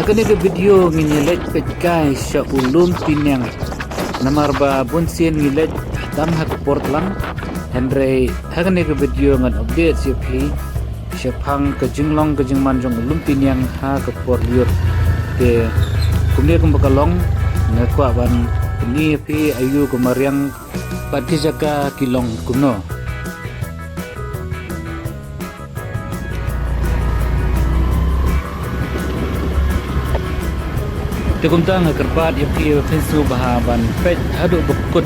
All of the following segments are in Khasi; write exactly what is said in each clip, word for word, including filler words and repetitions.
Kane ka video ngin ïa leit peit kai sha u Lum Tiniang. Namar ba bun sien ngi leit tam ha ka por tlang. Hynrei ha kane ka video ngan update ïa phi shaphang ka jinglong ka jingman jong u Lum Tiniang ha ka por lyiur. Te kumne kumba ka long, nga kwah ban pyni ïa phi aïu ka mariang bad ki jaka ki long kumno. Te kumta nga kyrpad ïa phi ba phin sngewbha ban peit haduh ba kut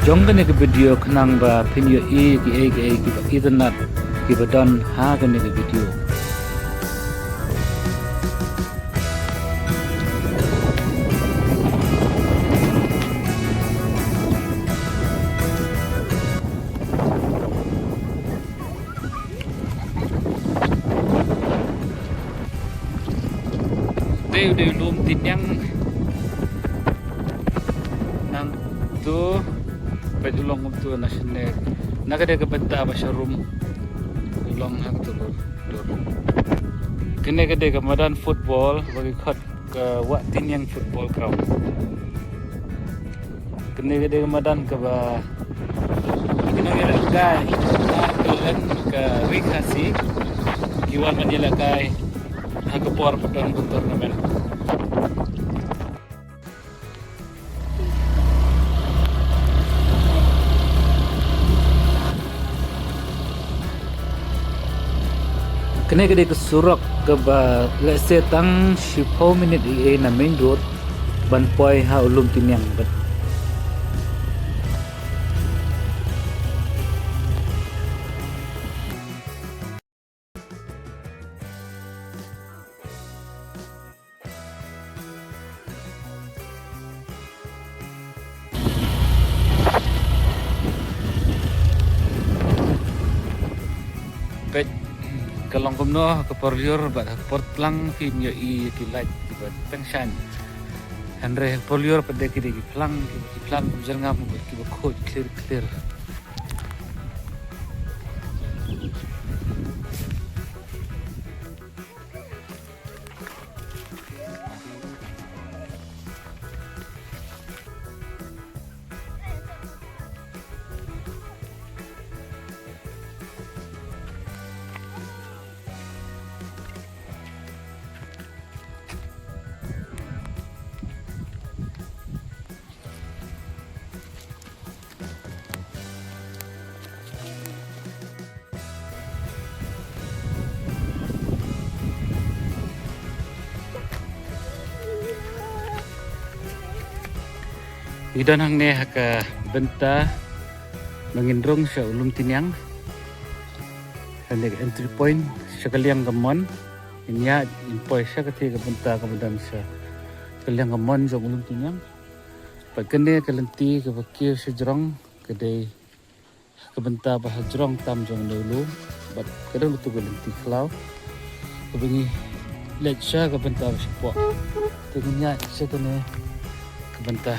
jong kane ka video khnang ba phin ïohi kiei kiei kiba itynnad kiba don ha kane ka video. Dei u dei u Lum Tiniang. Nangtu peit u long kumtu na shane. Na ka dei ka bynta ba sharum u long ha katu lur. Kane ka dei ka madan football ba ki khot ka Wah Tiniang Football Ground. Kane ka dei ka madan kaba ki nongïalehkai ha ka len ka Ri Khasi ki wan ban ïalehkai ha ka por ba don ka tournament. Kane ka dei ka surok kaba lehse tang shiphew minit ïa na main road ban poi ha u Lum Tiniang bad. Peit ka long kumno ha ka por lyiur bad ha ka por tlang phin ïohi ki light kiba teng shaiñ. Hynrei ha ka por lyiur pat dei ki dei ki phlang, ki phlang kiba jyrngam bad kiba khuid khlir khlir. Ngi don hangne ha ka bynta ba ngin rung sha u Lum Tiniang. Hangne ka entry point sha ka liang ka mon. Ngin ïaid ngin poi sha katei ka bynta kaba don sha ka liang ka mon jong u Lum Tiniang. Bad kane ka lynti kaba kiew sha jrong ka dei ka bynta ba ha jrong tam jong une u lum bad ka don katu ka lynti khlaw kaba ngi leit sha ka bynta ba shapoh. Te ngin ïaid sha kane ka bynta.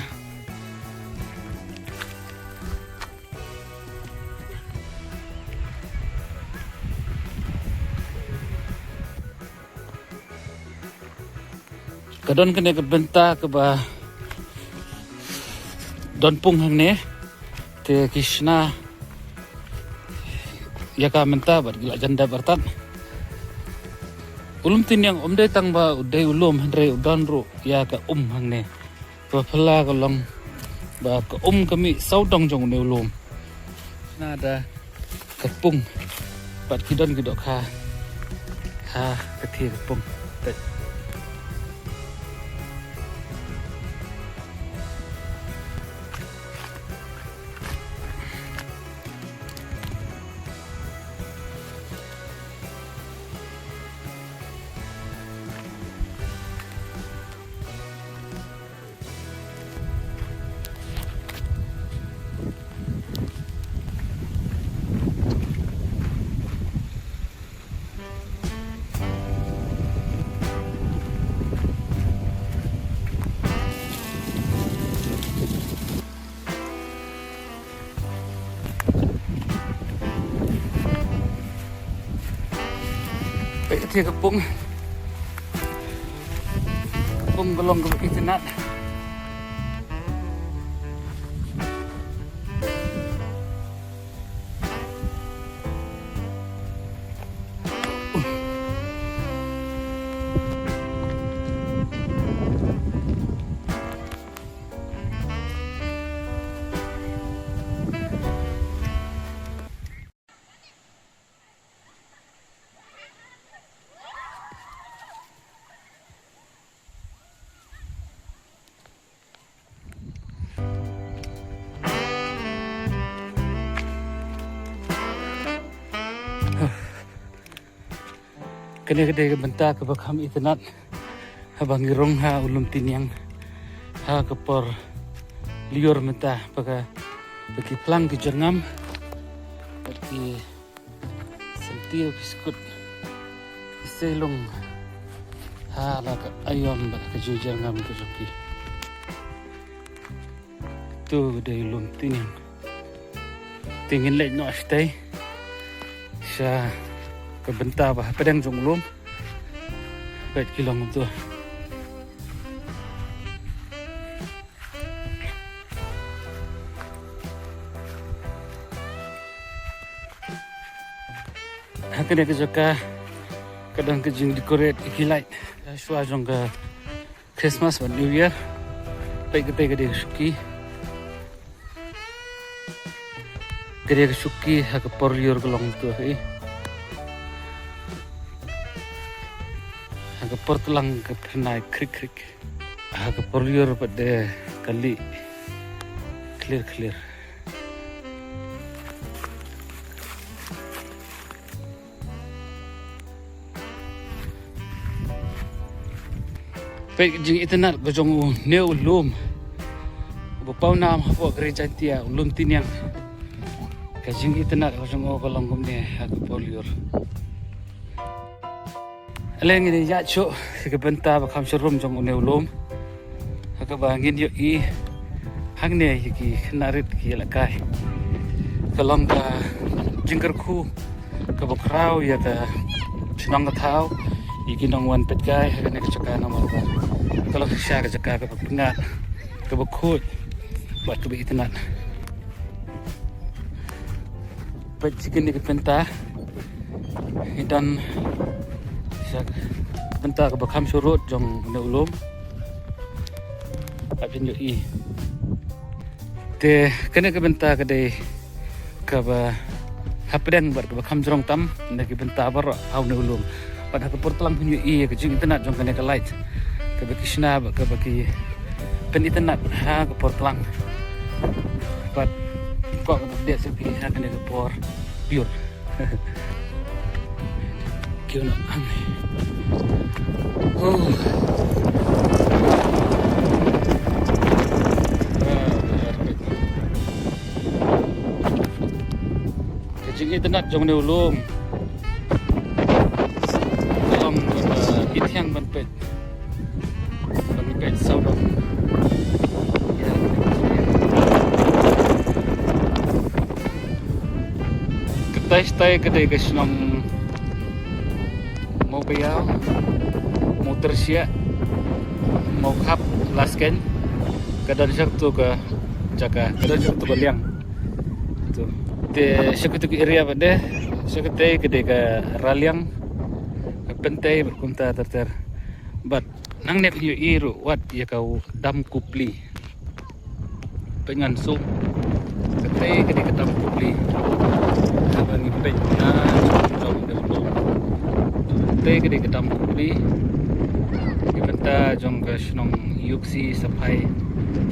Ka don kane ka bynta kaba don pung hangne. Te ki shna ïa ka mynta bad ki la jan dep artat. U Lum Tiniang um dei tang ba u dei u lum hynrei u don ruh ïa ka um hangne. Ba phylla ka long ba ka um ka mih sawdong jong une u lum. Na da ka pung bad ki don ki dohkha ha ka thie ka pung. Peit. Peit ka thie ka pung. Kum ka long kaba itynnad. Kane ka dei ka bynta kaba kham itynnad haba ngi rung ha u Lumtyniang ha ka por lyiur mynta, ba ka, ba ki phlang ki jyrngam, ba ki Senti ki skud ki seilung ha la ka aïom bad ka jingjyrngam ka jong ki. Tu dei Lumtyniang. Te ngin leit noh shatei sha ka bynta ba hapdeng jong u lum. Peit ki long kumtu. Ha kane ka jaka ka don ka jingdecorate ïa ki light shuwa jong ka Christmas bad New Year. Peit katei ka dei ka shuki. Ka dei ka shuki ha ka por lyiur ka long tu hi. Ha ka por tlang ka phyrnai khrik khrik. Ha ka por lyiur pat de ka lieh khlir khlir. Peit ka jingitynnad ka jong une u lum. Ba pawnam hapoh ka ri Jaintia, u Lumtyniang. Ka jingitynnad ka jong u ka long kumne ha ka por lyiur. Ale ngin ïa shu ïa ka bynta ba kham sharum jong une u lum. Ha kaba ngin ïohi hangne ïa ki khynnah rit ki ïalehkai. Ka long ka jingkyrkhu kaba khraw ïa ka shnong ka thaw, ïa ki nongwan peit kai ha kane ka jaka namar ba ka long shisha ka jaka kaba pyngngad, kaba khuid bad kaba itynnad. Peit shi kine ki bynta. Ngi don sha bynta kaba kham shu rud jong une u lum. Peit phin ïohi. Te kane ka bynta ka dei kaba hapdeng bad kaba kham jrong tam na ki bynta baroh ha une u lum. Bad ha ka por tlang phin ïohi ïa ka jingitynnad jong kane ka light kaba ki shna bad kaba ki pynitynnad ha ka por tlang. Bad kwah kaba update sha phi ha kane ka por lyiur. Kiew noh hangne. Oh. Ka jingitynnad jong une u lum. Ka long kaba ithiang ban peit. Ban peit sawdong. Ïa. Katai shatai ka dei ka shnong Mawbaïaw, Mawtyrsiah, Mawkhap, Laskein. Ka don sha katu ka jaka, ka don sha katu ka liang. Tu. Te sha katu ka area pat de, sha katei ka dei ka Raliang, ka Pyntei bad kumta ter ter. Bad nangne phin ïohi ruh wat ïa ka Dam Kupli. Peit ngan zoom. Katei ka dei ka Dam Kupli. Haba ngi peit na jong ka shnong. Katei ka dei ka Dam Kupli. Ki bynta jong ka shnong Iooksi, Saphai,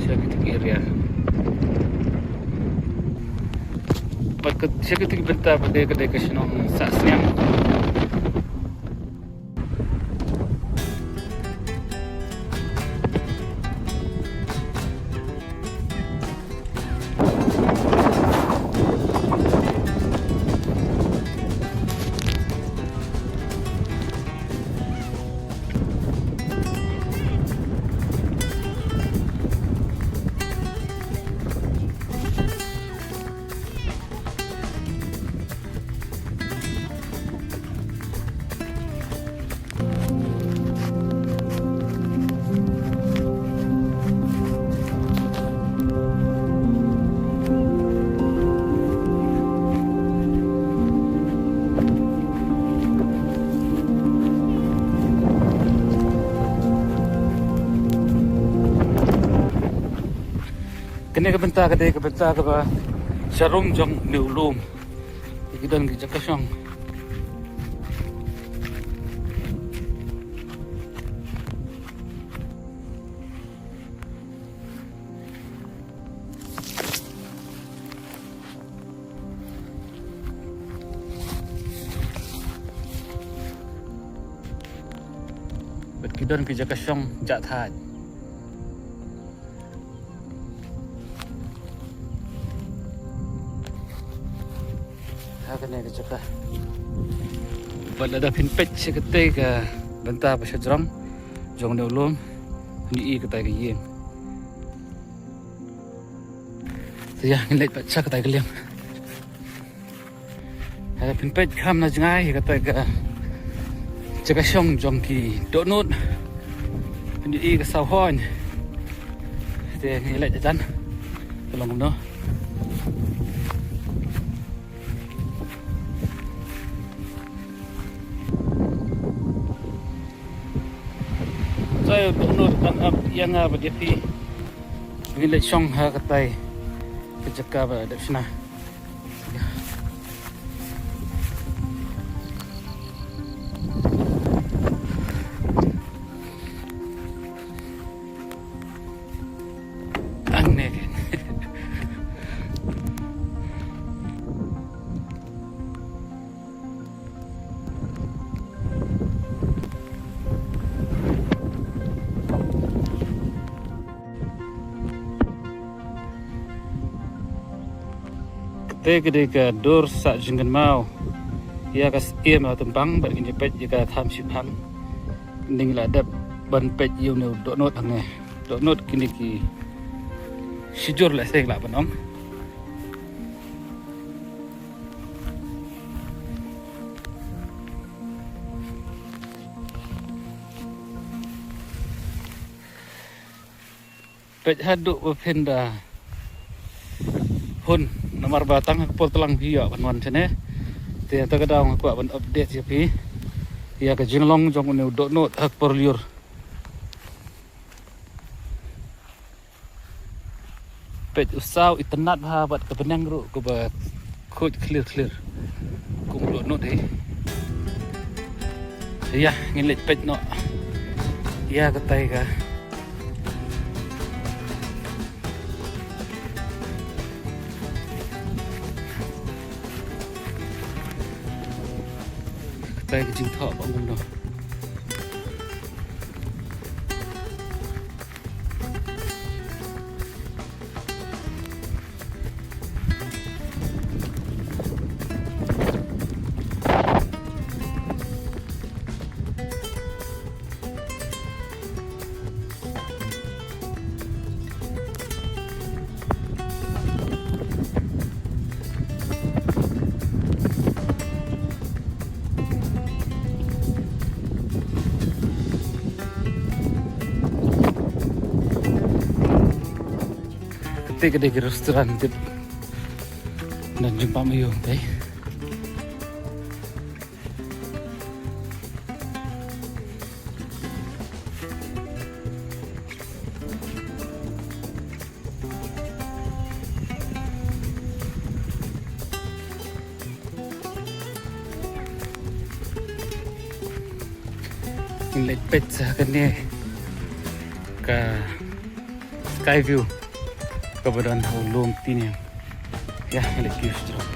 sha katu ki area. Bad ka, sha katu ki bynta pat de ka dei ka shnong Sahsniang. Kane ka bynta ka dei ka bynta kaba sharum jong une u lum. Ki don ki jaka shong. Bad ki don ki jaka shong jahthait. Ha kane ka jaka. Bad lada phin peit sha katei ka bynta ba shajrong jong une u lum, ngi i katai ka ïing. Te ïa, ngin leit pat sha katai ka liang. Haba phin peit kham na jngai ïa kata ka jaka shong jong ki dohnud. Phin ïohi ka saw hooid. Te ngi leit hajan. Te long kumno. Te dohnud kan ap ïa nga bad ïa phi. Ngin leit shong ha katai ka jaka ba dep shna. Ang ne ken. Kata ka dei ka dur sah jingkynmaw ïa ka Syiem Tympang bad ngin ïa peit ïa ka Tham Shiphang. Ngi la dep ban peit ïa une u dohnud hangne. Dohnud kine ki shijur lehse lah ban ong. Peit haduh ba phin da hun namar ba tang ha ka por tlang phi ïoh ban wan shane. Te ïa kata ka daw nga kwah ban update ïa phi ïa ka jinglong jong une u dohnud ha ka por lyiur. Peit u saw itynnad bha bad ka bneng ruh kaba khuid khlir khlir. Kum u dohnud hi. Ïa, ngin leit peit noh ïa katai ka. Katai ka jingthoh ba ngum noh. Kata ka dei ka restaurant tip. Don jingpang aiu, okay. Ngin leit peit sa kane ka sky view kaba don ha u lum Tiniang. Ïa, ngin leit kiew sha jrong.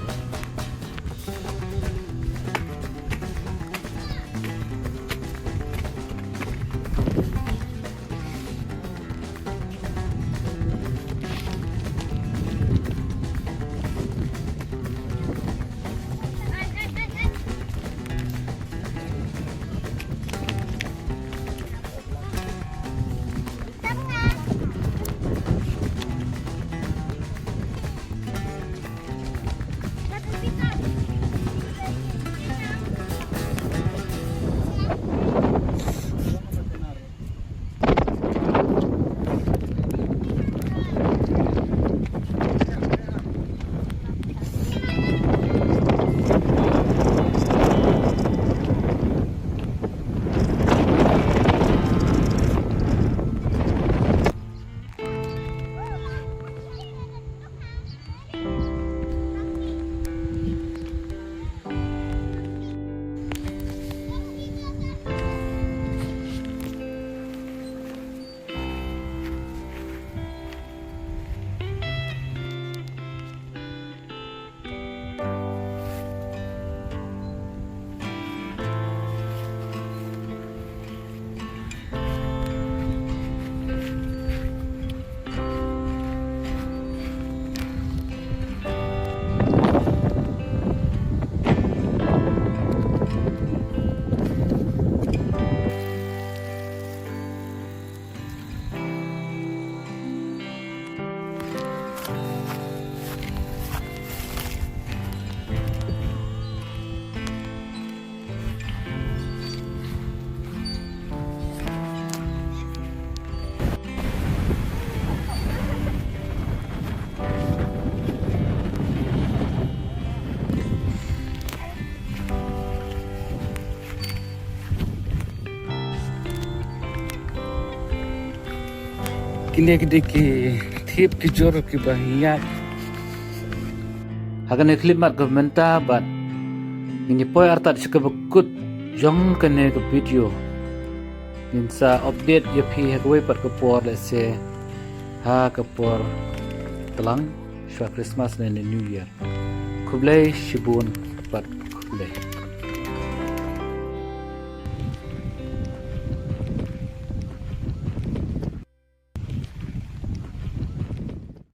Kine ki dei ki thep ki jur kiba ngi ïaid ha kane ka khyllipmat ka mynta bad ngin ïa poi artat sha kaba kut jong kane ka video. Ngin sa update ïa phi ha kawei pat ka por lehse ha ka por tlang shuwa Christmas ne New Year. Khublei shibun bad khublei.